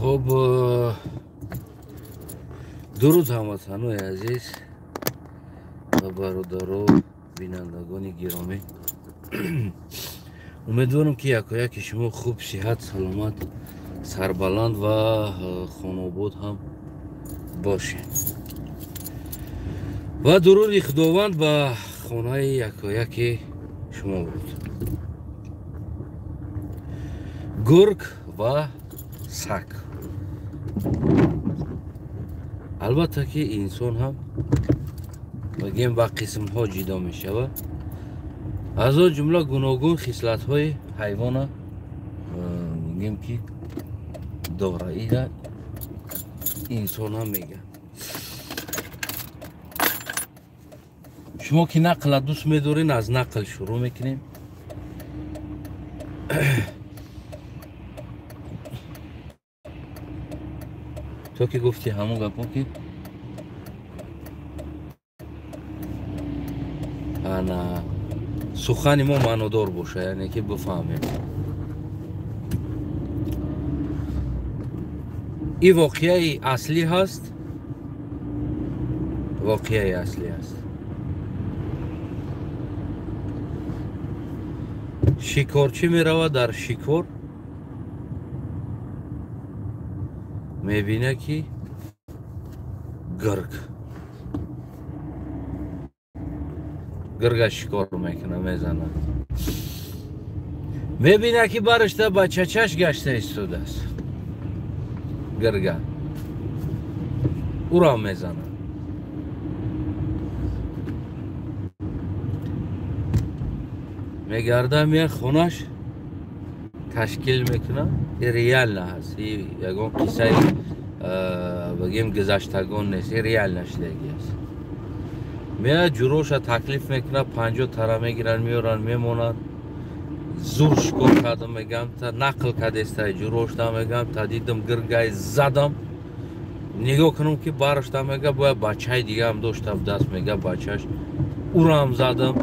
Хуб, дуруд ҳамватанои азиз ва бародаро, бинандагони гиромӣ. Умедворам, ки якояки шумо хуб, сиҳат, саломат, сарбаланд ва хонобод ҳам бошед. Ва дуруди Худованд ба хонаи якояки шумо буд. Гург ва саг. Албатта, ки инсон ҳам бигем ба қисмҳо ҷудо мешавад. Аз он ҷумла гуногун хислатҳои ҳайвона мегем, ки дора, ира инсон ҳам мегӯяд. Шумо ки нақла дӯст медорен, аз нақл шурӯъ мекунем. То ки гуфти ҳамон гапо, ки ана сухани мо маънодор боша, яъне ки бифаҳмем. Ин воқеаи аслӣ ҳаст, воқеаи аслӣ ҳаст. Шикорчӣ меравад дар шикор, мебина, ки гург гурга шикор мекуна, мезанад. Мебина, ки баришта ба чачаш гашта истодааст гурга, ӯро мезанад. Мегарда, меяд хонаш, ташкил мекуна. И реально ҳаст, и ягон қиссаи бигем гузаштагон нест, и реально шудагӣ аст. Меяд, ҷуроша таклиф мекунад, 50 тара мегиранд, меоранд, мемонанд. Зур шикор кардам, мегам, та нақл кардеста ҷурошта, мегам, та дидам гиргай задам, нигоҳ кунам, ки барашта, мега, бояд бачаи дигаам дошта даст, мега, бачаш ӯрам задам.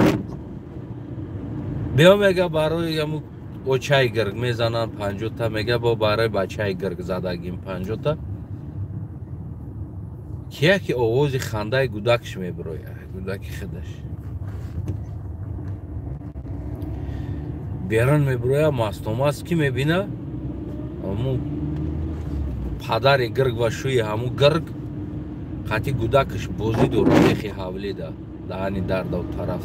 Биё, мега, барои ҳаму очаи гирг мезананд 50-та, мега, бо барои бачаи гирг задагим 50-та. Ки яке овози хандаи гудакш мебирояд, гудаки худаш берун мебирояд мастомаст, ки мебина ҳаму падари гирг ва шӯи ҳаму гирг қати гудакаш бозӣ дорад бехи ҳавлида, даҳани дардав тараф.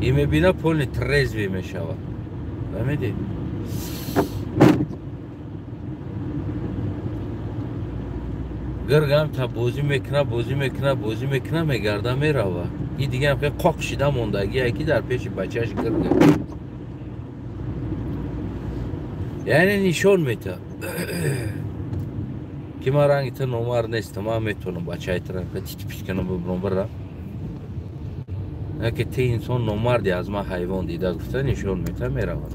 И мебина, полный трезвый мешавад. Фаҳмидӣ? Гиргам та бозӣ мекуна, бозӣ мекуна, бозӣ мекуна, мегарда, мерава. И дигаам хе қоқ шида мондагие, ки дар пеши бачааш гирга, яъне нишон метаҳад, ки ман ранги ту номард нестам, ман метавонам бачаи тура титпит кунам, бибурам, бирам, ки ти инсон номарди, аз ман ҳайвон дида гуфта нишон метаҳад, меравад.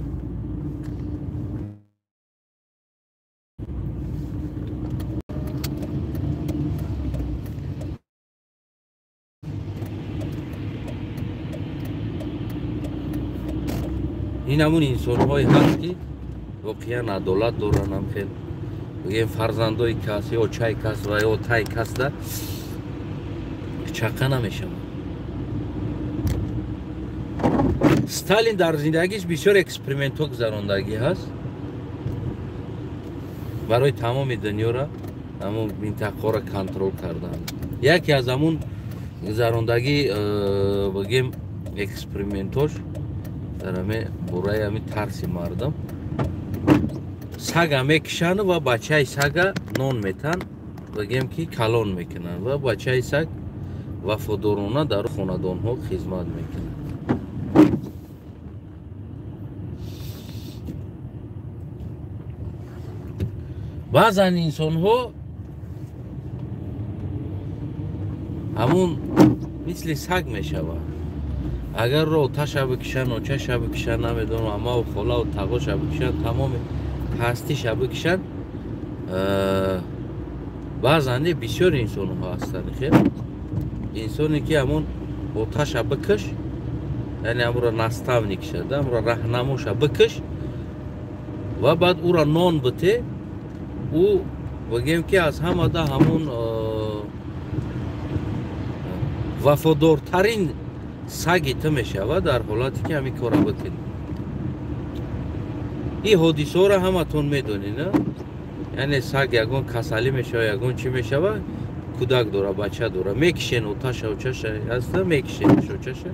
Ин ҳамун инсонҳое ҳаст, ки воқеан адолат доранд. Хел бигем, фарзандои кас ё чай кас ва ё тай касда чақа намешавад. Сталин дар зиндагиш бисёр экспериментҳо гузарондагӣ ҳаст барои тамоми дунёра, ҳамун минтақаро контрол кардан. Яке аз ҳамун гузарондагӣ, бигем, экспериментҳош дар ҳаме бораи ҳамин тарси мардум: сага мекушанд ва бачаи сага нон метан, бигем, ки калон мекунанд, ва бачаи саг вафодорона дар хонадонҳо хизмат мекунад. Баъзан инсонҳо ҳамун мисли саг мешаванд. Агар ро оташа бикушанд, очаша бикушанд, намедонам, амаву холаву тағоша бикушанд, тамоми ҳастиша бикушанд. Баъзан бисёр инсонҳо ҳастанд, хел инсоне, ки ҳамун оташа бикуш, яъне ҳамуро наставник шада, ҳамуро раҳнамоша бикуш ва баъд ӯро нон бите. Ӯ бигем ки аз ҳамада ҳамун вафодортарин саги ту мешавад дар ҳолате ки ҳамин корро бикунӣ. Ин ҳодисаҳоро ҳаматон медонед, на? Яъне саг ягон касалӣ мешава, ягон чӣ мешава, кӯдак дора, бача дора, мекишен оташа, очаша ҳаста, мекишен очаша.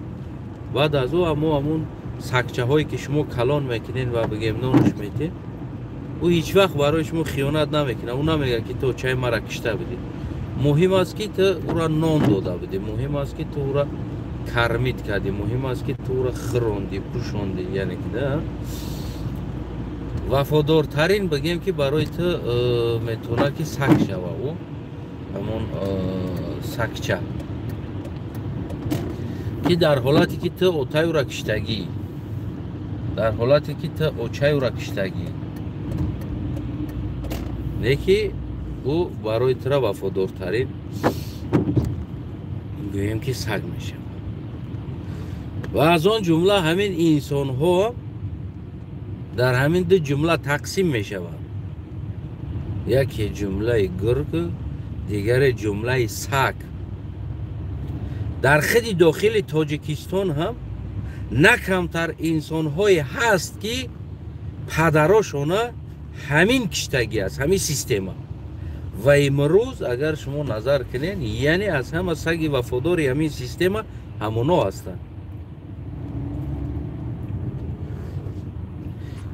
Баъд аз ӯ амо ҳамун сагчаҳое ки шумо калон мекунед ва бигем нонаш метед, ӯ ҳеҷ вақт барои шумо хиёнат намекунад. Ӯ намегӯяд ки ту очаи мара кишта будӣ. Муҳим аст ки ту ӯра нон дода будӣ, муҳим аст ки ту ӯра кармид кардӣ, муҳим аст ки ту ӯра хӯрондӣ, пӯшондӣ. Яъне ки да вафодортарин бигем ки барои ту метавонад ки саг шава, ӯ ҳамон сагча ки дар ҳолате ки ту отаи ӯра киштагӣ, дар ҳолате ки ту очаи ӯра киштагӣ, не ки ӯ барои тура вафодортарин гӯем ки саг мешавад. Ва аз он ҷумла ҳамин инсонҳо дар ҳамин ду ҷумла тақсим мешаванд. Яке ҷумлаи гург, дигаре ҷумлаи саг. Дар худи дохили Тоҷикистон ҳам на камтар инсонҳое ҳаст ки падарошона ҳамин киштагӣ аст, ҳамин система. Ва имрӯз агар шумо назар кунед, яъне аз ҳама саги вафодори ҳамин система ҳамоно ҳастанд.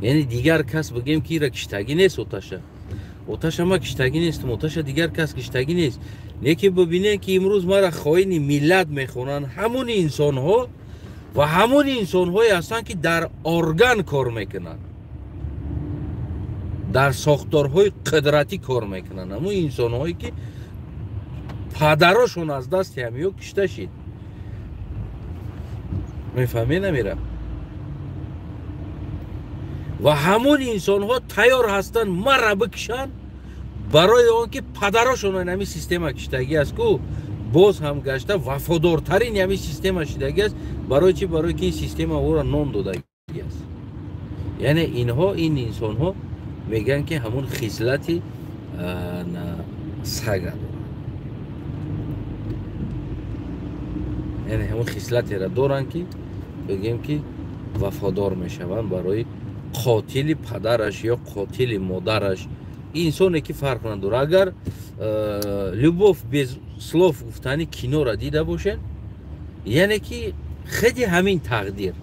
Яъне дигар кас бигем ки ира киштагӣ нест, оташа. Оташа ма киштагӣ нестам, оташа дигар кас киштагӣ нест. Не ки бибинед ки имрӯз мара хоини миллат мехонанд ҳамон инсонҳо ва ҳамон инсонҳое ҳастанд ки дар орган кор мекунанд, дар сохторҳои қудратӣ кор мекунанд. Ҳамон инсонҳое ки падарошон аз дасти ҳамиё кишта шид. Мефаҳмед намира? Ва ҳамон инсонҳо тайёр ҳастанд мара бикишанд барои он ки падарошон ҳамин система киштагӣ аст ку боз ҳам гашта вафодортарин ҳамин система шидагӣ аст. Барои чӣ? Барои ки ин система ӯро нон додагӣ аст. Яъне инҳо, ин инсонҳо мегӯянд ки ҳамон хислати сага доранд, яъне ҳамон хислатеро доранд ки бигем ки вафодор мешаванд барои қотили падараш ё қотили модараш. Инсоне ки фарқ надорад. Агар любовь без слов гуфтани киноро дида бошед, яъне ки худи ҳамин тақдир,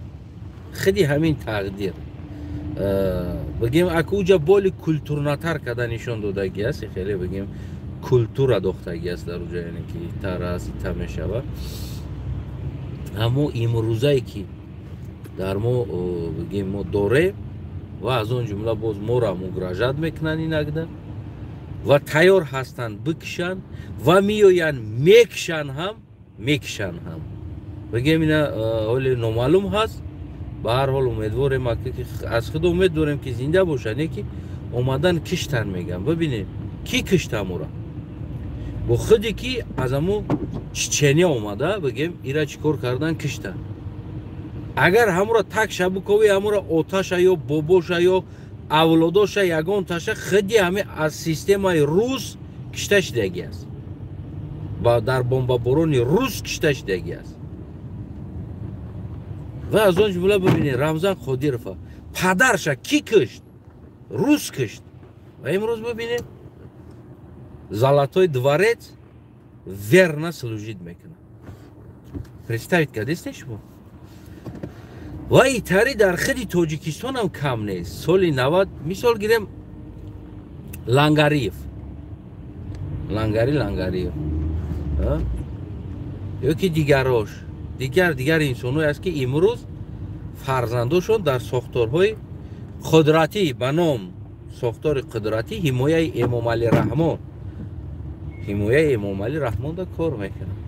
худи ҳамин тақдир бигем ака уҷа боли культурнатар карда нишон додагӣ аст, хеле бигем культура дохтагӣ аст дар уҷа, яъне ки итар аст, ита мешавад. Аммо имрӯзае ки дар мо бигем мо дорем ва аз он ҷумла боз моро мугражат мекунанд инагда ва тайёр ҳастанд бикишанд ва меоянд мекишанд ҳам, мекишанд ҳам. Бигем ина ҳоле номаълум ҳаст. Ба ҳар ҳол умедворем ки аз худ умед дорем ки зинда бошад, не ки омадан киштан мегӯям. Бибинед ки кишта амура? Бо худе ки аз аму Чечения омада, бигем ира чӣ кор кардан киштан. Агар ҳамура так шабукови, ҳамура оташа ё бобоша ё авлодоша ягонташа худи ҳами аз системаи рус кишта шидагӣ аст, дар бомбаборони рус кишта шидагӣ аст. Ва аз он ҷумла бибинед Рамзан Қодирова падарша кӣ кишт? Рус кишт. Ва имрӯз бибинед Золотой дворец верно служит мекунад. Представить кардесте шумо? Ва итари дар худи Тоҷикистон ҳам кам нест. Соли 90 мисол гирем Лангариев, Лангариев ё ки дигарош, дигар инсонҳое аст ки имрӯз фарзандошон дар сохторҳои қудратӣ ба ном сохтори қудратӣ ҳимояи Эмомалӣ Раҳмон, ҳимояи Эмомалӣ Раҳмонда кор мекунанд.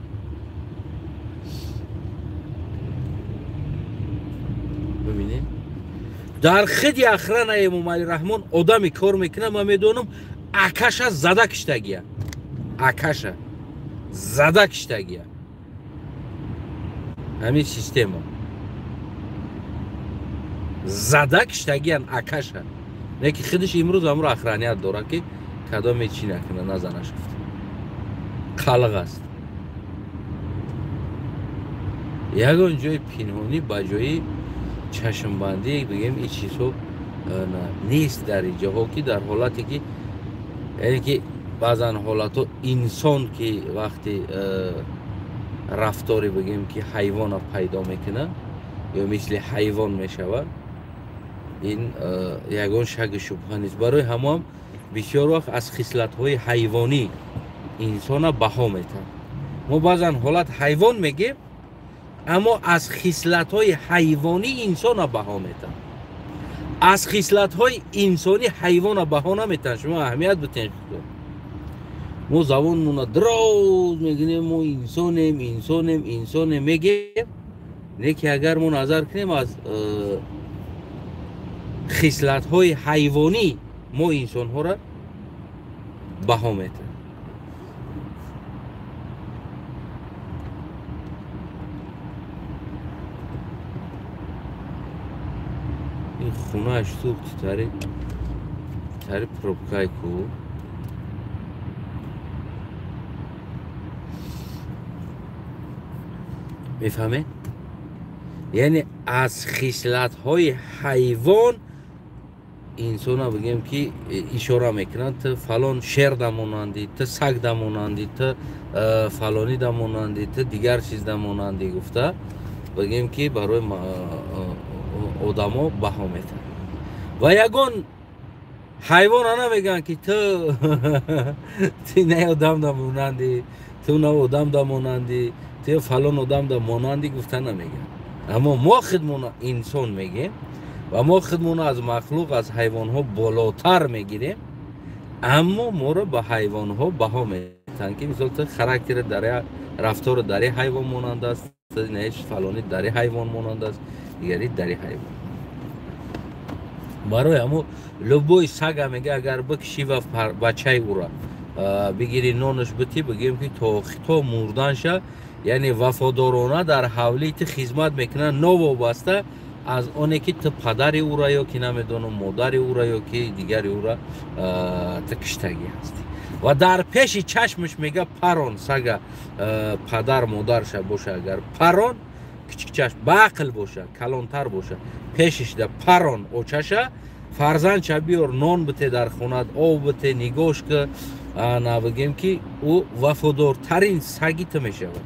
Бибинед дар худи охрана Эмомалӣ Раҳмон одаме кор мекунад, ман медонам акаша зада киштагия, акаша зада киштагия. Ҳамин система зада киштагиян акаша, не ки худаш имрӯз амро охраният дорад ки Кадоме чӣ накунад, назанаш гуфта. Қалғ аст. Ягон ҷои пинҳонӣ ба ҷои чашмбандӣ бигем ин чизҳо нест дар ҷоҳо, ки дар ҳолате ки, яъне ки баъзан ҳолатҳо инсон ки вақти рафторе бигем ки ҳайвона пайдо мекунад ё мисли ҳайвон мешавад, ин ягон шаки шубҳа нест. Барои ҳамоам бисёр вақт аз хислатҳои ҳайвонӣ инсона баҳо метаҳад. Мо баъзан ҳолат ҳайвон мегем, аммо аз хислатҳои ҳайвонӣ инсона баҳо метаҳад. Аз хислатҳои инсонӣ ҳайвона баҳо наметаҳад. Шумо аҳамият битен. Мо забонмона дроз мегӯем, мо инсонем, инсонем, инсонем мегем, не ки агар мо назар кунем аз хислатҳои ҳайвонӣ мо инсонҳоро баҳо метаҳем. Ин хонааш сӯхт, тари пробкаи ку. Мефаҳмед? Яъне аз хислатҳои ҳайвон инсона бигем ки ишора мекунанд, ту фалон шер дамонандӣ, ту саг дамонандӣ, ту фалонӣ дамонандӣ, ту дигар чиз дамонандӣ гуфта бигем ки барои одамо баҳо метаҳанд. Ва ягон ҳайвона намегӯянд ки ту не одам дамонандӣ, ту на одам дамонандӣ, ту фалон одам дамонандӣ гуфта намегӯянд. Аммо мо худмона инсон мегӯем ва мо худмона аз махлуқ, аз ҳайвонҳо болотар мегирем, аммо моро ба ҳайвонҳо баҳо метаҳанд ки мисол ту характери дари рафтору дари ҳайвон монанд аст, фалони дари ҳайвон монанд аст, дигари дари ҳайвон. Барои ҳамо любой сага мега агар бикши ва бачаи ӯра бигири нонаш битӣ, бигӯем ки то мурданша, яъне вафодорона дар ҳавлии ту хизмат мекунад, новобаста аз оне ки ту падари ӯра ё ки намедонам модари ӯра ё ки дигари ӯра ту киштагӣ ҳастӣ. Ва дар пеши чашмаш мега парон сага падар модарша боша, агар парон кичикчаш баақл боша, калонтар боша, пешишда парон очаша, фарзандша биёр нон бите дар хонат, об бите, нигоҳш ки, набигем ки ӯ вафодортарин саги ту мешавад.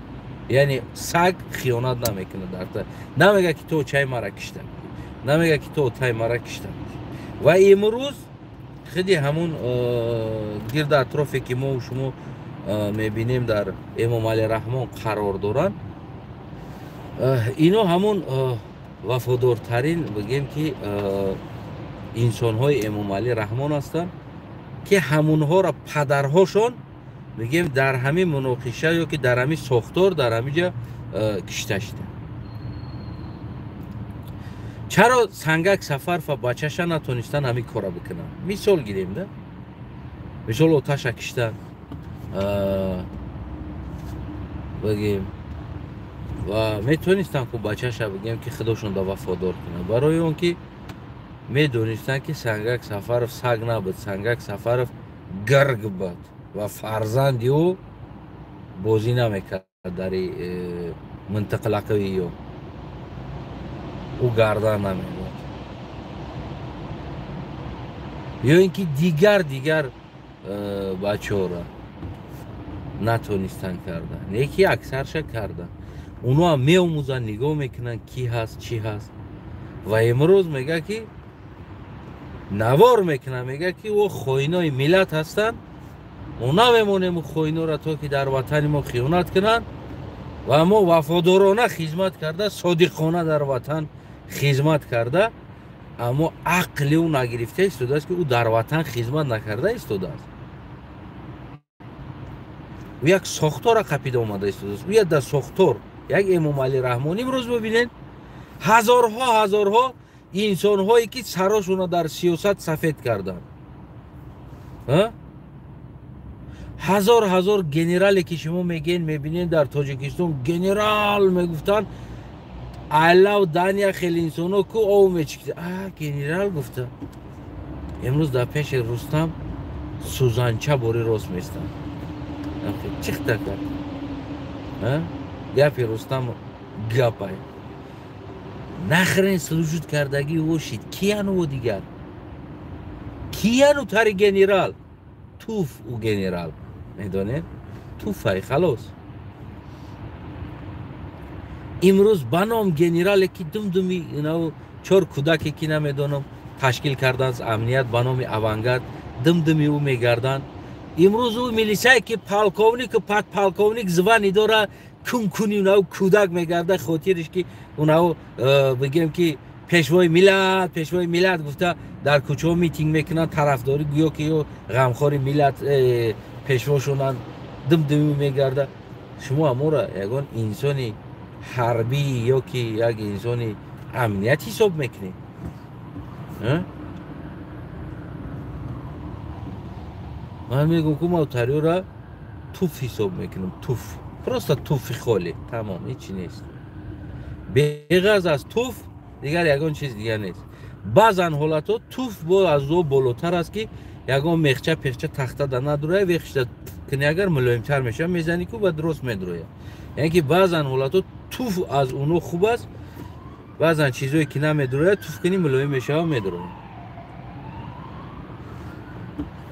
Яъне саг хиёнат намекунад дар ту, намега ки ту очаи мара кишта, намега ки ту отаи мара кишта. Ва имрӯз худи ҳамун гирди атрофе ки мо шумо мебинем дар Эмомалӣ Раҳмон қарор доранд, ино ҳамун вафодортарин бигем ки инсонҳои Эмомалӣ Раҳмон ҳастанд ки ҳамунҳоро падарҳошон мегем дар ҳамин муноқиша ё ки дар ҳамин сохтор дар ҳамин ҷо кишта шуда. Чаро Сангак Сафаров ва бачаша натонистан ҳамин кора бикунанд? Мисол гирем да, мисол оташа киштан бигем ва метонистанд ку бачаша бигем ки худошонда вафодор кунанд, барои он ки медонистанд ки Сангак Сафаров саг набуд, Сангак Сафаров гирг буд ва фарзанди ӯ бозӣ намекард дар минтақалақаи ё ӯ гардан намедод, ё ин ки дигар бачаҳоро натонистанд карда, не ки аксарша карда. Оно ҳам меомӯзанд, нигоҳ мекунанд ки ҳаст, чӣ ҳаст. Ва имрӯз мега ки навор мекунад, мега ки ӯ хоинои миллат ҳастанд, мо намемонем хоиноро то ки дар ватани мо хиёнат кунанд ва мо вафодорона хизмат карда, содиқона дар ватан хизмат карда, аммо ақли ӯ нагирифта истодааст ки ӯ дар ватан хизмат накарда истодааст. Ӯ як сохтора қапида омада истодааст. Ӯ як дар сохтор, як Эмомалӣ Раҳмон. Имрӯз бибинед ҳазорҳо инсонҳое ки сарошонро дар сиёсат сафед карданд, ҳазор генерале ки шумо мегӯед, мебинед дар Тоҷикистон генерал мегуфтанд, аллав дания хеле инсонҳо ку ов мечикид, генерал гуфта. Имрӯз дар пеши Рустам Сӯзанча бори рост местанд. Чихта кард. Гапи Рустам гапай. Нахрен служит кардагӣ ошид. Кияну ӯ дигар? Кияну тари генерал? Туф ӯ генерал. Медонед? Туфай, халос. Имрӯз ба ном генерале ки думдуми чор кӯдаке ки намедонам ташкил карданд амният ба номи авангард думдуми ӯ мегарданд. Имрӯз ӯ милисае ки полковнику подполковник звани дора кункуни унав кӯдак мегарда, хотириш ки унав бигем ки пешвои миллат, пешвои миллат гуфта дар кӯчаҳо митинг мекунанд, тарафдорӣ гӯё ки ё ғамхори миллат пешвошонанд, думдуми мегарда. Шумо амора ягон инсони ҳарбӣ ё ки як инсони амният ҳисоб мекунед? Ман мегӯм ку мавтариёра туф ҳисоб мекунам, туф, просто туфи холӣ, тамом, ҳечи нест. Беғарз аз туф дигар ягон чиз дигар нест. Баъзан ҳолатҳо туф бо аз ӯ болотар аст ки ягон мехча пехча тахта да надуроя, вехшда кунӣ агар мулоимтар мешава, мезанӣ ку ба дуруст медуроя. Яъне ки баъзан ҳолатҳо туф аз уно хуб аст, баъзан чизое ки намедурояд туф кунӣ мулоим мешава, медуроя.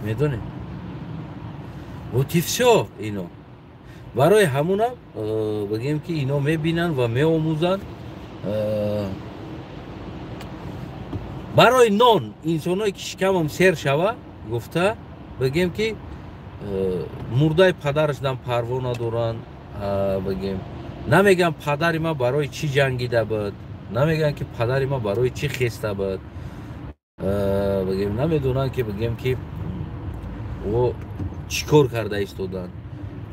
Медонед? Вот и всё. Ино барои ҳамунам бигем ки ино мебинанд ва меомӯзанд. Барои нон инсоное ки шикамам сер шава гуфта бигем ки мурдаи падарашдан парво надоранд. Бигем намегӯям падари ман барои чӣ ҷангида буд, намегӯям ки падари ман барои чӣ хеста буд, бигем намедонанд ки бигем ки ӯ чӣ кор карда истоданд.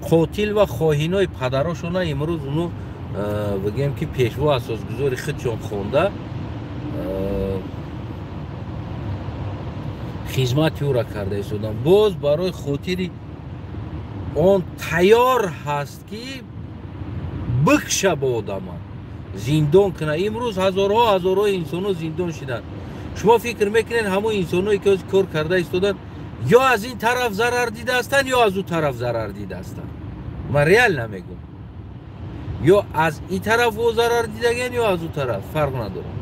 Қотил ва хоҳинои падарошона имрӯз уно бигем ки пешво асосгузори худшон хонда хизмати ӯра карда истоданд. Боз барои хотири он тайёр ҳаст ки бикша ба одама, зиндон куна. Имрӯз ҳазорҳо ҳазорҳо инсонҳо зиндон шиданд. Шумо фикр мекунед ҳамон инсонҳое ки кор карда истоданд ё аз ин тараф зарар дидаастанд, ё аз ӯ тараф зарар дидаастанд? Ман реал намегӯм. Ё аз ин тараф ӯ зарар дидагиан, ё аз ӯ тараф, фарқ надорад.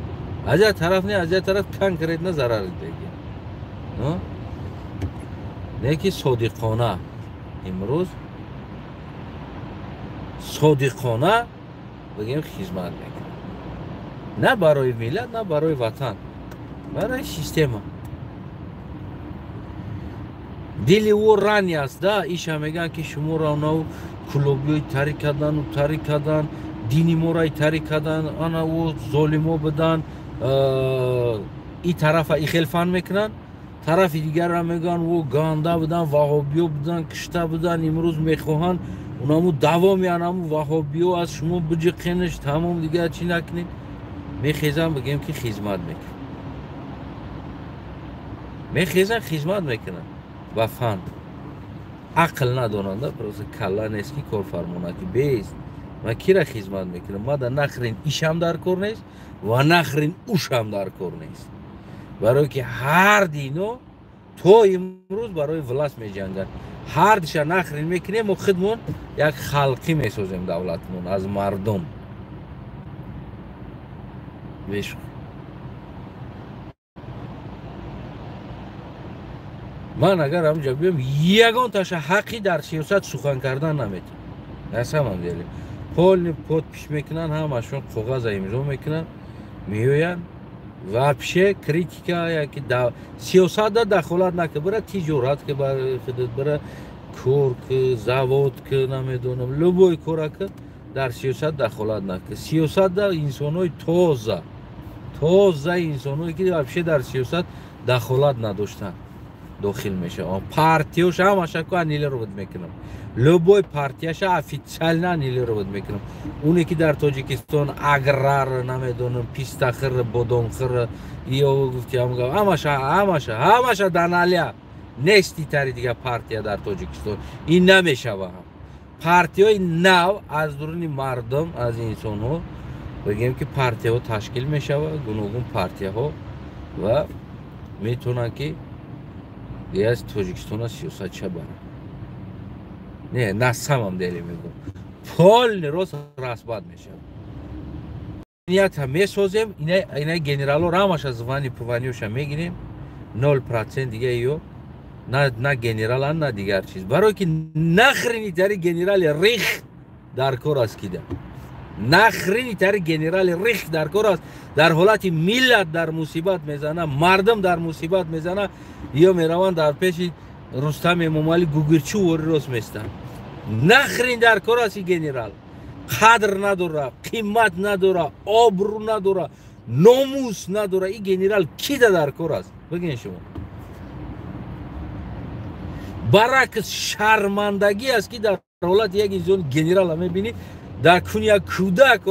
Аз як тараф не, аз як тараф конкретно зарар дидагиан. Не ки содиқона имрӯз содиқона бигем хизмат мекунад. На барои миллат, на барои ватан, барои система. Дили ӯ рани аст, да иша мегӯянд ки шуморо онав кулобиёи тари кардан, тари кардан, дини моро тари кардан, ана ӯ золимо будан, и тарафа и хел фан мекунанд, тарафи дигарро мегӯянд ӯ ганда будан, ваҳобиё будан, кишта будан, имрӯз мехоҳанд унаму давоми анаму ваҳобиё аз шумо биҷиқенаш, тамом, дигар чӣ накунед. Мехезанд бигем ки хизмат мекунанд, мехезанд хизмат мекунанд ба фан. Ақл надоранда, просто калла нест ки корфармона ки бест. Ман кира хизмат мекунам? Мада нахрен ишам дар кор нест ва нахрен ушам дар кор нест. Барое ки ҳар дино то имрӯз барои власт меҷанганд. Ҳар диша нахрен мекунем, мо худмон як халқӣ месозем давлатмон аз мардум. Бешух. Ман агар ҳамҷа биём, ягон таша ҳаққи дар сиёсат сухан кардан наметавонам. На самом деле. Полный подпись мекунанд, ҳамашон коғаза имзо мекунанд, меоянд. Вообще критика яки сиёсатда дахолат накун, бира тиҷорат ки барои худат, бира кор ки, завод ки, намедонам, любой кора ки дар сиёсат дахолат накун. Сиёсатда инсонҳои тоза, тоза инсонҳое ки вообще дар сиёсат дахолат надоштанд дохил мешаванд. Партияш ҳамаша ку аннилировать мекунам. Любой партияша официально аннилировать мекунам. Уне ки дар Тоҷикистон аграр, намедонам, пистахир, бодомхир, ё гуфтиам, ҳамаша, ҳамаша, ҳамаша даналия. Нести тари дигар партия дар Тоҷикистон. Ин намешава. Партияҳои нав аз дуруни мардум, аз инсонҳо, бигем ки партияҳо ташкил мешава, гуногун партияҳо ва метавонанд ки Дигар Тоҷикистона сиёсат ча бара. Не, на самом деле мегӯм. Полный рост распад мешавад. Нията месозем, ина генерало рамаша звани пуваниёша мегирем, 0% дига ё на генералан, на дигар чиз. Барои ки нахрени тари генерали рих дар кор аст кида. Нахрени тари генерали рих дар кор аст. Дар ҳолати миллат дар мусибат мезана, мардум дар мусибат мезана, ё мераванд дар пеши Рустам Эмомалӣ гугирчу вори рост местанд. Нахрен дар кор аст генерал. Қадр надора, қимат надора, обрӯ надора, номус надора. И генерал кида дар кор аст? Бигин шумо. Баръакс шармандагӣ аст ки дар ҳолати як инсон генерала мебинӣ, дар куни як кӯдак,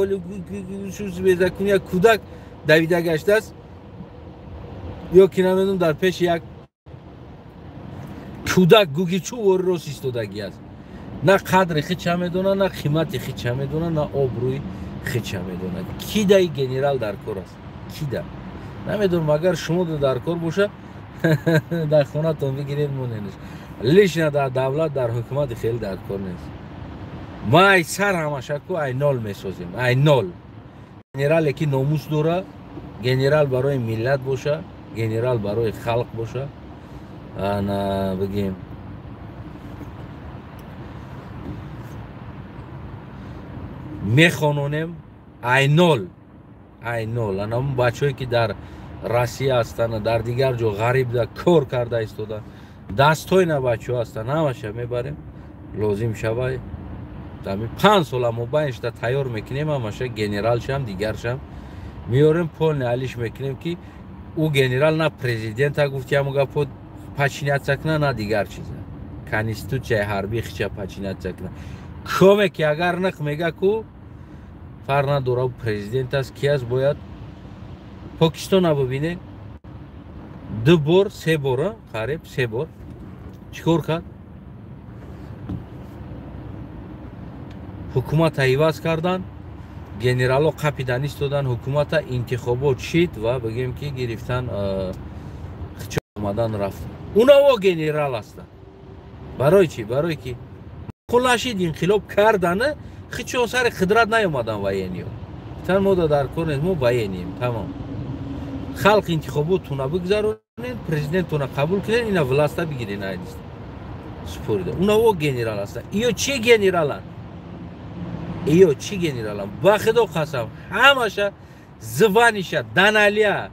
дар куни як кӯдак давида гаштааст, ё ки намедонам дар пеши як кӯдак гугирчу вори рост истодагӣ аст. На қадри хича медона, на қимати хича медона, на обрӯи хича медона. Кидаи генерал дар кор аст? Кида? Намедонам, агар шумо дар кор боша, дар хонатон бигиред моненаш. Лично дар давлат, дар ҳукумати хеле дар кор нест. Ма ай сар ҳамашаку ай нол месозем, ай нол. Генерале ки номус дора, генерал барои миллат боша, генерал барои халқ боша. Ана бигем мехононем ай нол, ай нол. Ана он бачаҳое ки дар Россия ҳастанд, дар дигар ҷо ғарибда кор карда истода, дастҳои на бачаҳо ҳастанд, ҳамаша мебарем. Лозим шава ами 5 сола мобайншда тайёр мекунем, ҳамаша генералшам, дигаршам меорем, полный алиш мекунем ки ӯ генерал на президента гуфти ҳамон гапо подчиняться куна, на дигар чиза. Конститутсияи ҳарбӣ хича подчиняться куна. Коме ки агар нақ мега ку фарқ надора президент аст, ки аст, бояд Покистона бибинед. 2 бор, 3 бор, қариб 3 бор чӣ кор кард? Ҳукумата иваз кардан, генерало қапидан истодан, ҳукумата интихобот шид ва бигем ки гирифтан хичо омадан рафтан. Унаво генерал ҳастанд. Барои чӣ? Барои ки хулашид инқилоб кардана, хичо сари қудрат наёмадан военниё. Тан мо дар кор нест, мо военнием, тамом. Халқ интихоботуна бигзаронед, президентуна қабул кунед, ина власта бигиред айдист. Супорида. Унаво генерал ҳастанд. Иё чӣ генераланд? Иё чӣ генераланд? Ба худо қасам, ҳамаша званиша, даналия,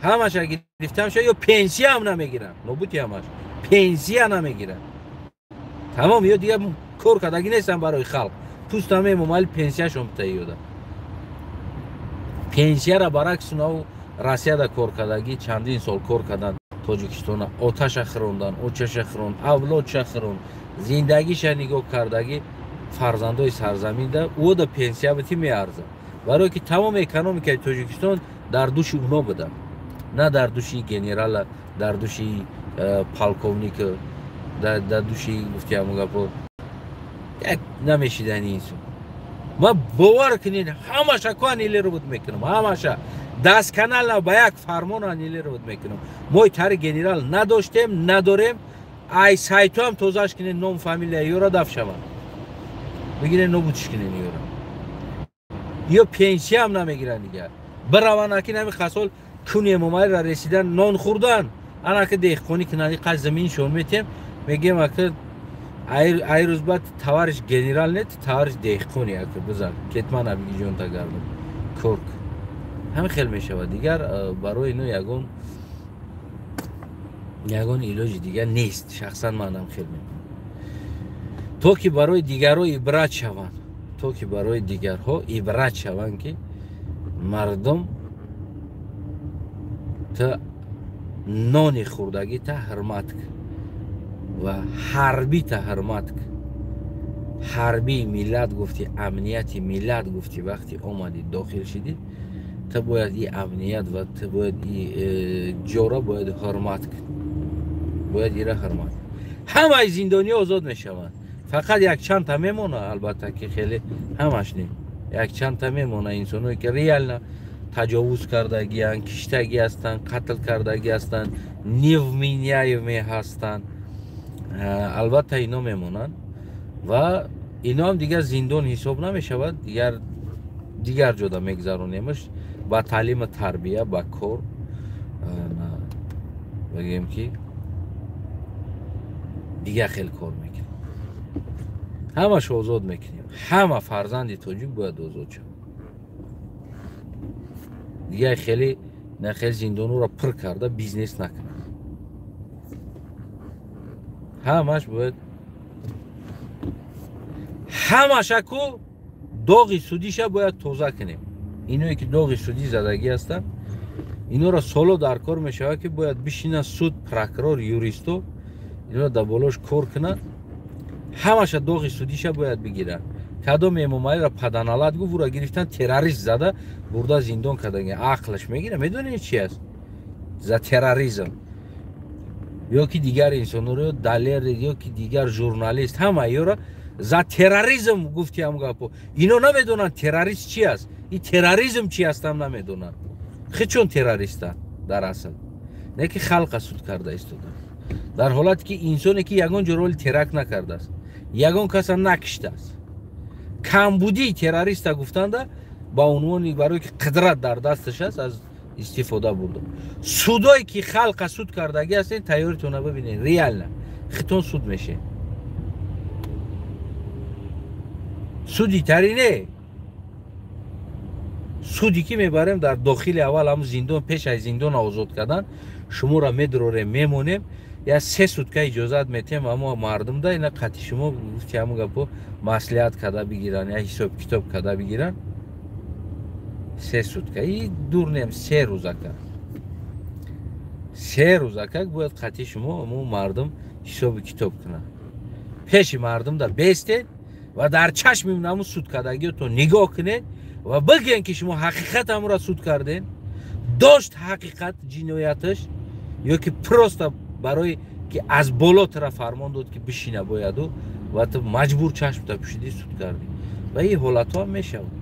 ҳамаша гирифтамша, ё пенсия ҳам намегиранд. Нобути ҳамаш. Пенсия намегиранд. Тамом, ё дигар кор кардагӣ нестанд барои халқ. Пӯста мемомали пенсияшон битаиёда. Пенсияра баръакс унав Россияда кор кардагӣ, чандин сол кор кардан Тоҷикистона, оташа хӯрондан, очаша хӯрон, авлодша хӯрон, зиндагиша нигоҳ кардагӣ, фарзандои сарзаминда, ӯда пенсия бити меарзад. Барое ки тамоми экономикаи Тоҷикистон дар души уно буда, на дар души генерала, дар души полковника, дар души гуфти ҳамон гапо як намешидани инсон. Ма бовар кунед, ҳамаша ку аннилировать мекунам, ҳамаша даст канала ба як фармон аннилировать мекунам. Мо тари генерал надоштем, надорем. Ай сайтоам тозаш кунед, ном фамилия ёра даф шавад. Бигиред нобудш кунед ёра. Ё пенсияам намегиранд дигар. Бираванд аки нами қасол куни Эмомалиро ресидан, нон хӯрдан, анаки деҳқонӣ кунанд, қаз заминшон метем, мегем аки ай рӯз баъд товарищ генерал нет, товарищ деҳқони аки бизан, кетман абиги ҷонта гардон. Корк. Ҳамин хел мешавад. Дигар барои ино ягон илоҷи дигар нест. Шахсан манам хел мекунам. То ки барои дигарҳо ибрат шаванд, то ки барои дигарҳо ибрат шаванд, ки мардум та нони хӯрдагӣ та ҳурмат кун ва ҳарбӣ та ҳурмат кун. Ҳарбии миллат гуфти, амнияти миллат гуфти, вақти омадӣ дохил шидӣ, ту бояд и амният ва ту бояд и ҷора бояд ҳурмат кун, бояд ира ҳурмат. Ҳамаи зиндониҳо озод мешаванд, фақат якчандта мемона, албатта ки хеле ҳамаш не, якчандта мемона инсоное ки реально таҷовуз кардагианд, киштагӣ ҳастанд, қатл кардагӣ ҳастанд, невменяемые ҳастанд. Албатта ино мемонанд ва ино ҳам дигар зиндон ҳисоб намешавад, дигар ҷода мегзаронемаш ба таълиму тарбия, ба кор, бигем ки дигар хел кор мекунем. Ҳамаш озод мекунем. Ҳама фарзанди тоҷик бояд озод шавад. Дигар хеле на хел зиндонуро пур карда бизнес накунад. Ҳамаш бояд ҳамашаку доғи судиша бояд тоза кунем. Иное ки доғи судӣ задагӣ ҳастанд, инора соло дар кор мешавад ки бояд бишинад суд, прокурор, юристо инора дар болош кор кунад. Ҳамаша доғи судиша бояд бигиранд. Кадом Эмомалиро паданалат гуфт, ура гирифтан террорист зада бурда зиндон кардаги. Ақлаш мегира, медонед чи аст? За терроризм. Ё ки дигар инсонро, Далер, ё ки дигар журналист, ҳама ёро за терроризм гуфти ҳам гапо. Ино намедонанд террорист чи аст. И терроризм чи аст ҳам намедонанд. Хечон террористанд дар асл. Не ки халқа суд карда истода. Дар ҳолате ки инсоне ки ягон ҷо роли теракт накардааст, ягон каса накиштааст. Камбудии террориста гуфтанда ба унвони барое ки қудрат дар дасташ аст аз истифода бурда. Судое ки халқа суд кардагӣ ҳастед, тайёритона бибинед, реально хитон суд мешед. Суди тари не. Суди ки мебарем дар дохили аввал ҳамун зиндон, пеш аз зиндона озод кардан, шуморо медурорем, мемонем, я 3 сутка иҷозат метем, аммо мардум да ина қати шумо гуфти ҳамун гапо маслиҳат карда бигиранд, я ҳисоб китоб карда бигиранд. 3 сутка. И дур нем, 3 рӯзака. 3 рӯзака бояд қати шумо аммо мардум ҳисоби китоб кунанд. Пеши мардум да бестед ва дар чашми намун суд кардагиётон нигоҳ кунед ва бигӯен ки шумо ҳақиқат ҳамура суд карден, дошт ҳақиқат ҷинояташ, ё ки просто барои ки аз боло тара фармон дод ки бишина бояду ва ту маҷбур чашмта пӯшидӣ суд кардӣ. Ва ин ҳолатҳо ҳам мешавад.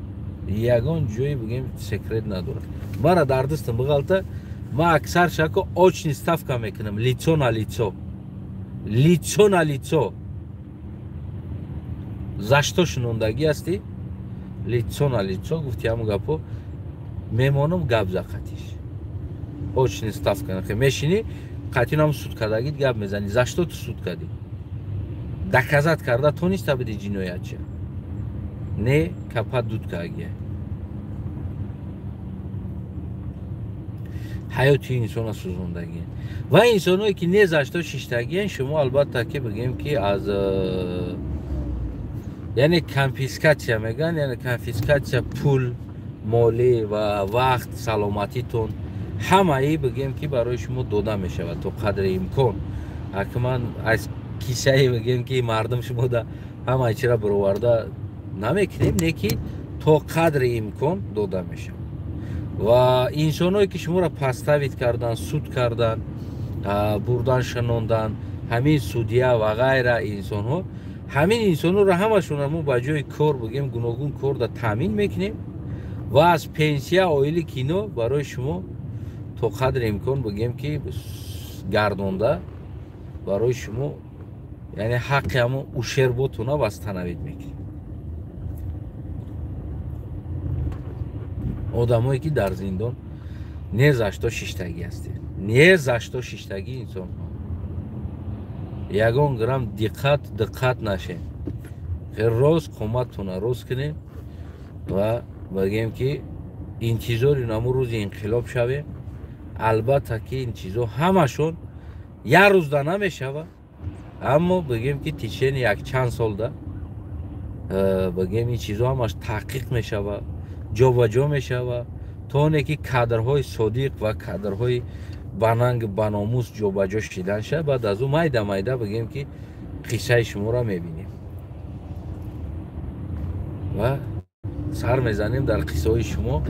Ягон ҷое бигем секрет надорад. Мара дар дастам биғалта, ман аксар шако очный ставка мекунам, лицо на лицо. Лицо на лицо. За что шунондагӣ ҳастӣ? Лицо на лицо гуфти ҳамун гапо мемонам гап за қатиш. Очный ставка мешинӣ, қатинам суд кардагит гап мезанӣ. За что ту суд кардӣ? Доказат карда тониста биди ҷиноятча. Не капа дуд кардагия. Ҳаёти инсона сӯзондагиен. Ва инсоное ки не за что шиштагиен, шумо албатта ки бигем ки аз яъне конфискатсия мегӯянд, яъне конфискатсия пул, молӣ ва вақт, саломатитон ҳамаи бигем ки барои шумо дода мешавад то қадри имкон. Акман аз кисае бигем ки мардум шумо да ҳамаи чира бароварда намекунем, не ки то қадри имкон дода мешавад. Ва инсоное ки шуморо поставит кардан, суд кардан, бурдан, шанондан, ҳамин судья ва ғайра инсонҳо, ҳамин инсонҳоро ҳамашонро мо ба ҷои кор бигем гуногун кор да таъмин мекунем ва аз пенсия оили кино барои шумо то қадри имкон бигем ки гардонда барои шумо, яъне ҳаққи ҳамон ушерботуна восстановить мекунем. Одамое ки дар зиндон не за что шиштагӣ ҳастед, не за что шиштагӣ инсонҳо. Ягон грамм диққат нашед. Рост қоматтона рост кунед ва бигем ки интизори наму рӯзи инқилоб шавем. Албатта ки ин чизо ҳамашон як рӯзда намешавад, аммо бигем ки течени якчанд солда бигем ин чизо ҳамаш таҳқиқ мешавад, ҷобаҷо мешавад, то оне ки кадрҳои содиқ ва кадрҳои бананг баномус ҷобаҷо шидан шавад. Баъд аз ӯ майда майда бигем ки қиссаи шуморо мебинем ва сар мезанем дар қиссаҳои шумо.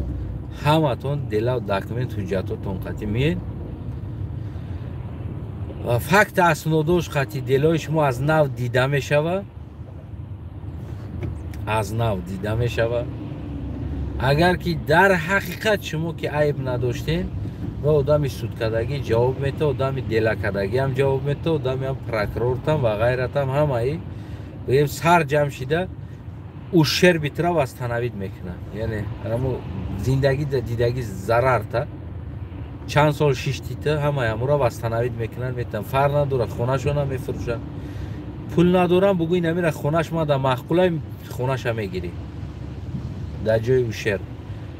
Ҳаматон дела документ ҳуҷҷатотон қатъи меед ва факт аснодош қатъи делои шумо аз нав дида мешавад, аз нав дида мешавад. Агар ки дар ҳақиқат шумо ки айб надоштед, Ва одами судкардагӣ ҷавоб мета, одами делакардагиам ҷавоб мета, одами ҳам прокурортам ва ғайратам ҳамаи бигем сар ҷамъ шида ущерби тура восстановить мекунад. Яъне ҳамо зиндагӣ дидагӣ зарарта чанд сол шиштита ҳамаи ҳамура восстановить мекунанд, метавон фарқ надорад, хонашона мефурӯшанд. Пул надорам, бугӯ ин амира хонаш ма да маъқулай, хонаша мегирӣ дар ҷои ущерб.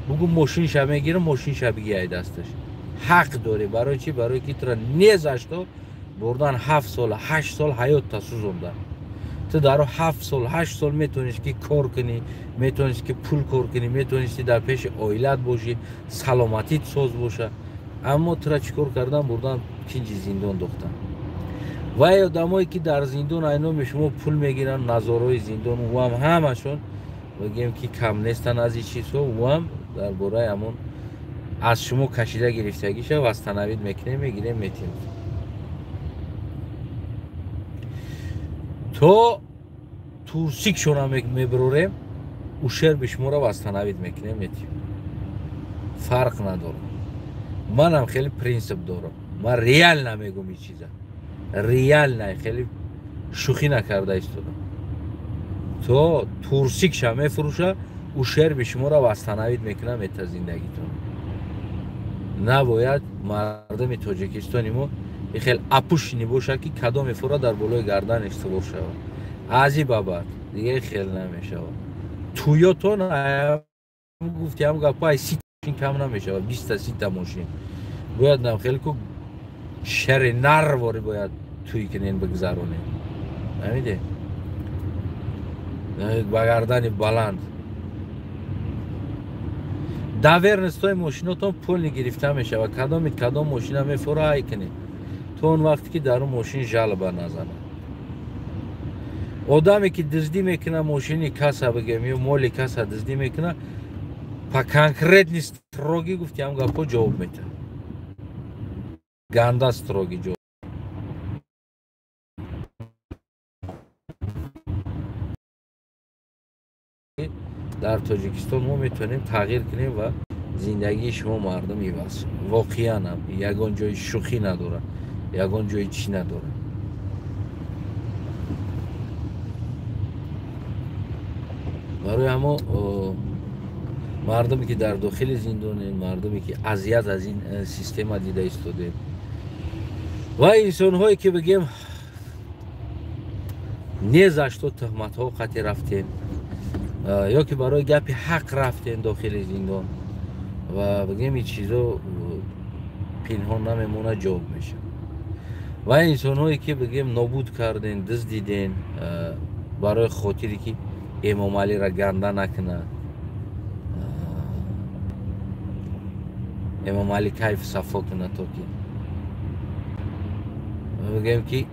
Бугӯ мошинша мегирам, мошинша бигӣ ай дасташ. Ҳақ дорӣ. Барои чӣ? Барои ки тура незашто бурдан 7 сол, 8 сол ҳаётта сӯзондан. Ту дар 7 сол, 8 сол метавонисти ки кор кунӣ, метавонисти ки пул кор кунӣ, метавонисти дар пеши оилат бошӣ, саломатит соз боша. Аммо тура чӣ кор кардан? Бурдан кинҷи зиндон дохтан. Вай одамое ки дар зиндон ай номи шумо пул мегиранд, назораи зиндон, ӯам ҳамашон бигем ки кам нестанд аз ин чизҳо, ӯам дар бораи ҳамон аз шумо кашида гирифтагиша восстановить мекунем, мегирем, метем. То турсикшона мебурорем, ущерби шуморо восстановить мекунем, метем. Фарқ надорам. Манам хеле принсип дорам. Ман реально мегӯм ин чиза. Реально хеле шӯхӣ накарда истодам. То турсикша мефурӯша, ущерби шуморо восстановить мекунам, мета зиндагитон. Набояд мардуми Тоҷикистони мо хел апушини боша ки кадоме фура дар болои гарданаш сувор шавад. Аз ин ба баъд дига хел намешавад. Тӯётон гуфти ҳам гапо ай 30 мошин кам намешавад, 20-30 мошин. Бояд нам хел ку шари нарвори бояд тӯй кунен, бигзаронем. Намиде? Ба гардани баланд. Доверенностьҳои мошинотон пул гирифта мешавад. Кадомит кадом мошина мефура ай кунед. То он вақте ки дар он мошин жалоба назанад. Одаме ки дуздӣ мекунад мошини каса бигем ё моли каса дуздӣ мекунад, по конкретни строгий гуфти ҳам гапҳо ҷавоб метаҳад. Ганда строгий ҷавоб. Дар Тоҷикистон мо метавонем тағйир кунем ва зиндагии шумо мардум иваз. Воқеан ҳам ягон ҷои шӯхӣ надорад, ягон ҷои чӣ надорад. Барои ҳамо мардуме ки дар дохили зиндонед, мардуме ки азият аз ин система дида истодед ва инсонҳое ки бигем незашто туҳматҳо қатъи рафтем ё ки барои гапи ҳақ рафтем дохили зиндон ва бигем ин чизо пинҳон намемонад, ҷавоб мешавад. Ва инсонҳое ки бигем нобуд карден, дуздиден барои хотире ки Эмомалиро ганда накунад, Эмомалӣ кайф сафо кунад, то ки бигем ки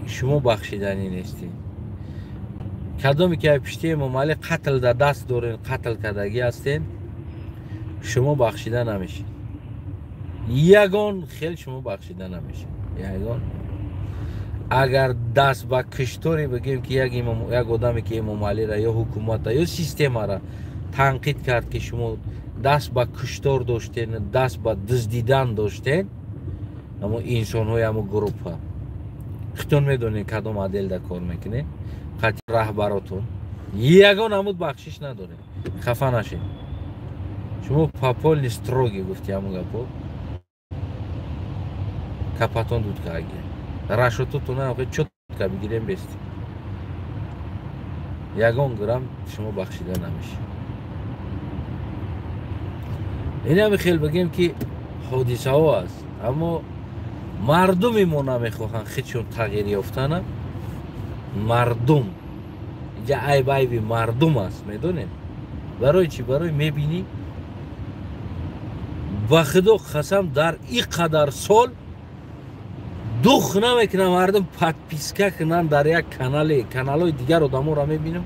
шумо бахшиданӣ нестед. Кадоме ки пишти Эмомалӣ қатл дар даст дорен, қатл кардагӣ ҳастен, шумо бахшида намешед. Ягон хел шумо бахшида намешед. Ягон. Агар даст ба кишторе бигем ки як одаме ки Эмомалиро ё ҳукуматро ё системаро танқид кард, ки шумо даст ба куштор доштен, даст ба дуздидан доштен, аммо инсонҳои ҳамо группа хитон медонед кадом отделда кор мекунед, қатъи раҳбаротон ягон ҳамуд бахшиш надоред. Хафа нашед. Шумо по полной строгий гуфти ҳамун гапо капатон дуд кааги рашототона чётко бигирем бести. Ягон грамм шумо бахшида намешед. Инами хел бигем ки ҳодисаҳо аст, аммо мардуми мо намехоҳанд худшон тағйир ёфтана. Мардум инҷа айб айби мардум аст, медонед? Барои чӣ? Барои мебинӣ ба худо қасам дар ин қадар сол дух намекунам мардум подписка кунанд дар як канале, каналҳои дигар одаморо мебинам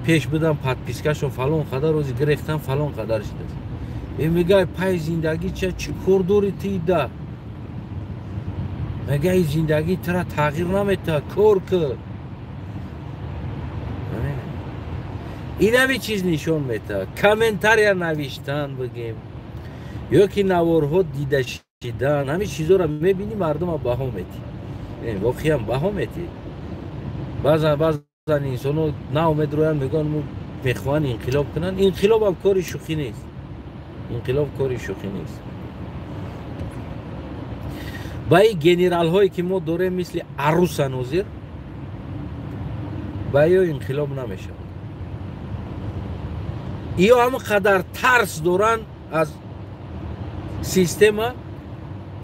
пеш будам подпискашон фалон қадар, рӯзи гирехтан фалон қадар шудааст. Мегӯяд пай зиндагӣ ча чӣ кор дорӣ ти да? Мегӯяд зиндагӣ тура тағйир наметаҳад, кор кун. Инами чиз нишон метаҳад. Комментария навиштан бигем ё ки наворҳо дида Кашидан, ҳамин чизоро мебинӣ, мардума баҳо метӣ. Воқеан баҳо метӣ. Баъзан баъзан инсонҳо наомед роянд, мегӯянд мо мехоҳанд инқилоб кунанд. Инқилобам кори шӯхӣ нест. Инқилоб кори шӯхӣ нест. Ба ин генералҳое ки мо дорем, мисли Аруса нозир, ба ё инқилоб намешавад. Иё ҳамон қадар тарс доранд аз система,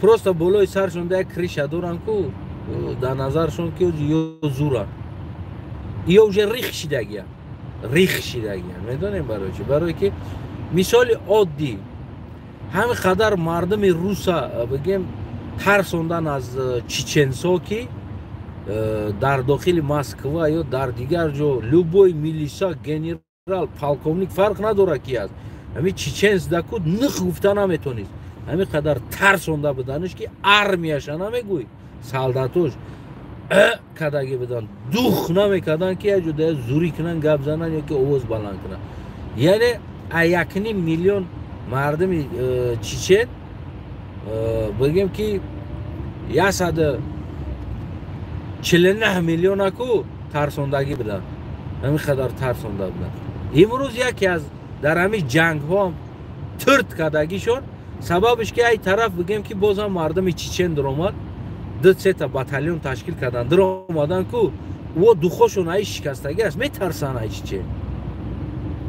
просто болои саршон як криша доранд ку, дар назаршон ки ё зуранд. Иё уже рих шидагиянд, рих шидагиянд. Медонем барои чӣ? Барое ки мисоли оддӣ ҳамин қадар мардуми руса бигем тарсондан аз чеченсо, ки дар дохили Москва ё дар дигар ҷо любой милиса, генерал, полковник фарқ надорад ки аст, ҳамин чеченс даку них гуфта наметонист. Ҳамин қадар тарсонда буданиш ки армияша намегӯй, солдатош кадаги будан, дух намекарданд ки як ҷо да зурӣ кунанд, гап зананд ё ки овоз баланд кунанд. Яъне 1.5 миллион мардуми чечен бигем ки 149 миллионаку тарсондагӣ буданд, ҳамин қадар тарсонда буданд. Имрӯз яке аз дар ҳамин ҷангҳо тирт кардагишон сабабш ки ай тараф бигем ки бозам мардуми чечен даромад, 2-3 батальон ташкил карданд, даромаданд ку о духошон ай шикастагӣ аст, метарсанд ай чечен.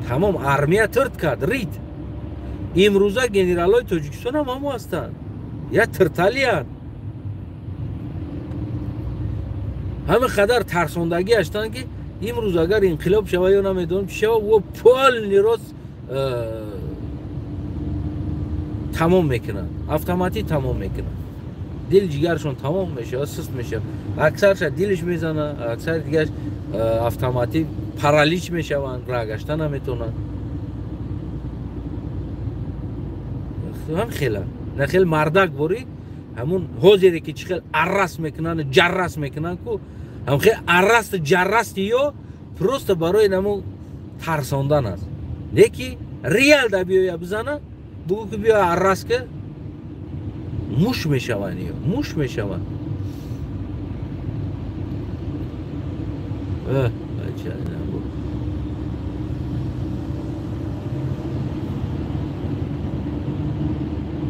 Тамом армия тирт кард, рид. Имрӯза генералҳои Тоҷикистон ҳам ҳамо ҳастанд, я тирталиянд. Ҳамин қадар тарсондагӣ ҳастанд ки имрӯз агар инқилоб шава ё намедонам чӣ шава, о полный рост тамом мекунанд, автоматӣ тамом мекунанд. Дил ҷигаршон тамом мешавад, суст мешавад. Аксарша дилш мезанад, аксари дигарш автоматӣ паралич мешаванд, роҳ гашта наметавонанд. Ҳам хела на хел мардак борӣ, ҳамун ҳозире ки чӣ хел аррас мекунанд, ҷаррас мекунанд ку, ҳам хел аррасту ҷаррасти ё просто барои наму тарсондан аст. Леки реал да биёя бизана, бугӯ ки биё аррас ки, муш мешаванд, ё муш мешаванд.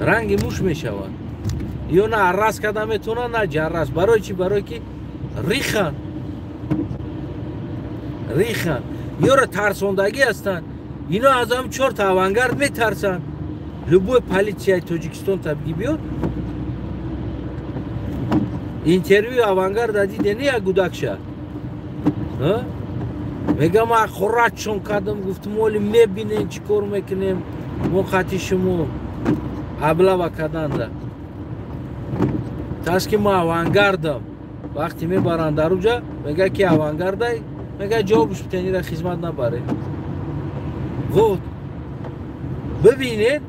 Ранги муш мешаванд. Ё на аррас карда метавонанд, на ҷаррас. Барои чӣ? Барое ки рихан, рихан. Ёро тарсондагӣ ҳастанд. Ино аз ҳам 4 авангард метарсанд. Любой полицияи Тоҷикистон табиги биёд, интервью авангарда диде не як гудакша. Мегам ман хӯрачшон кардам, гуфтам оли мебинем чӣ кор мекунем, мо қати шумо аблава карданда. Тас ки ман авангардам. Вақте мебаранд дар уҷа, мега ки авангардай, мега ҷавобш битенира хизмат набаре. Вот бибинед,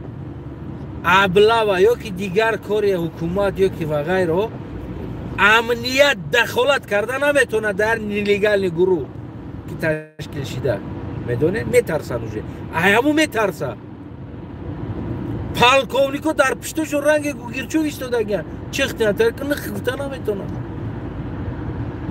аблава ё ки дигар кори ҳукумат ё ки ва ғайро, амният дахолат карда наметавонад дар нелегални гурӯҳ ки ташкил шида. Медонед, метарсанд уже. Ай ҳаму метарса. Полковнико дар пуштошон ранги гугирчӯ истодагиянд, чихтиянд, них гуфта наметавонад.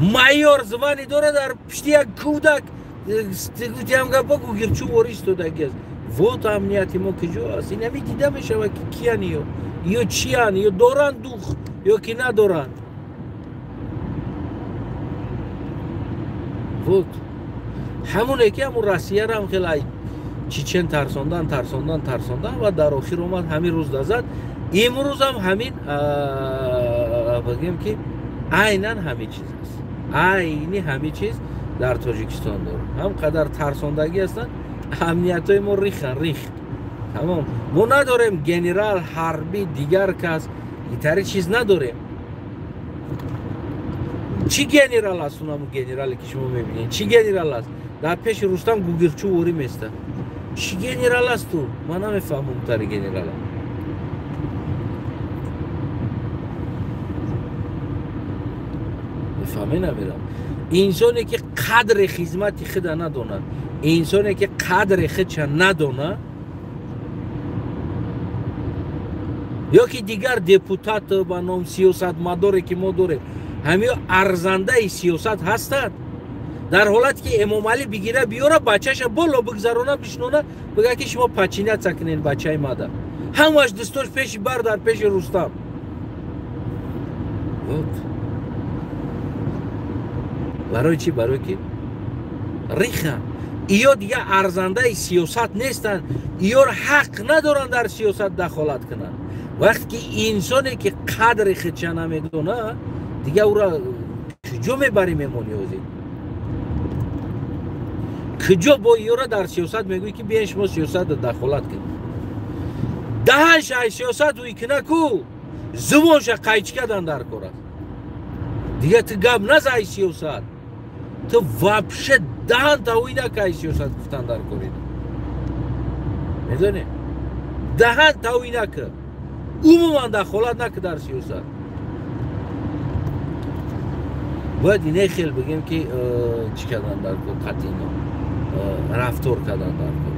Майор звани дорад, дар пушти як кӯдак гуфтиам гапа гугирчӯ ворӣ истодагиаст. Вот амнияти мо куҷо аст? Ин ҳами дида мешавад ки киян ё, ё чиян, ё доранд дух ё ки надоранд. Вот ҳамоне ки ҳамун Россияро ҳам хеле ай чечен тарсондан, тарсондан, тарсондан ва дар охир омад ҳамин рӯз дазад. Имрӯзам ҳамин бигем ки айнан ҳамин чиз аст. Айни ҳамин чиз дар Тоҷикистон дорад. Ҳам қадар тарсондагӣ ҳастанд, амниятҳои мо рихан, рих. Тамом. Мо надорем генерал, ҳарбӣ, дигар кас, итари чиз надорем. Чӣ генерал аст унаму генерале ки шумо мебинед? Чӣ генерал аст? Дар пеши Рустам гугирчӯ ворӣ места. Чӣ генерал аст ту? Ман намефаҳмам тари генерала. Мефаҳме намерам. Инсоне ки қадри хизмати худа надонад, инсоне ки қадри худша надонад, Ё ки дигар депутат ба ном сиёсатмадоре ки мо дорем, ҳамиё арзандаи сиёсат ҳастанд. Дар ҳолате ки Эмомалӣ бигира, биёра, бачаша боло бигзарона, бишнона, бига ки шумо подчиняться кунед бачаи мада, ҳамаш дӯстош пеши бар дар пеши Рустам. Вот барои чӣ? Барои ки риха иё дига арзандаи сиёсат нестанд, иёр ҳақ надоранд дар сиёсат дахолат кунанд. Вақте ки инсоне ки қадри худша намедона, дига ӯра куҷо мебарӣ, мемонӣ? Ҳозир куҷо бо иёра дар сиёсат мегӯӣ ки биен, шумо сиёсат дахолат кунед? Даҳанша ай сиёсат ӯй кина ку, зубонша қайчи кардан дар кор аст. Дига ту гап наза ай сиёсат, ту вообще даҳанта ӯй нака ай сиёсат гуфтан дар корида, медонӣ? Даҳанта ӯй нака, умуман дахолат нака дар сиёсат. Бояд ине хел бигем ки чӣ кардан дар кор, қатъино рафтор кардан дар кор.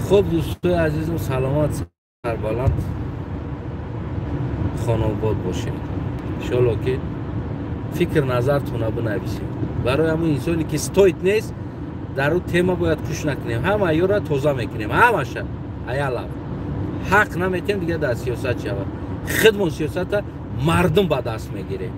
Хуб, дӯстои азизм, саломат, сарбаланд, хонобод бошед. Иншолло ки фикр назартона бинависем. Барои ҳамун инсоне ки стоит нест, дар ӯ тема бояд куш накунем. Ҳама ёра тоза мекунем, ҳамаша аялав ҳақ наметем дига дар сиёсат шавад. Хидмон сиёсата мардум ба даст мегирем.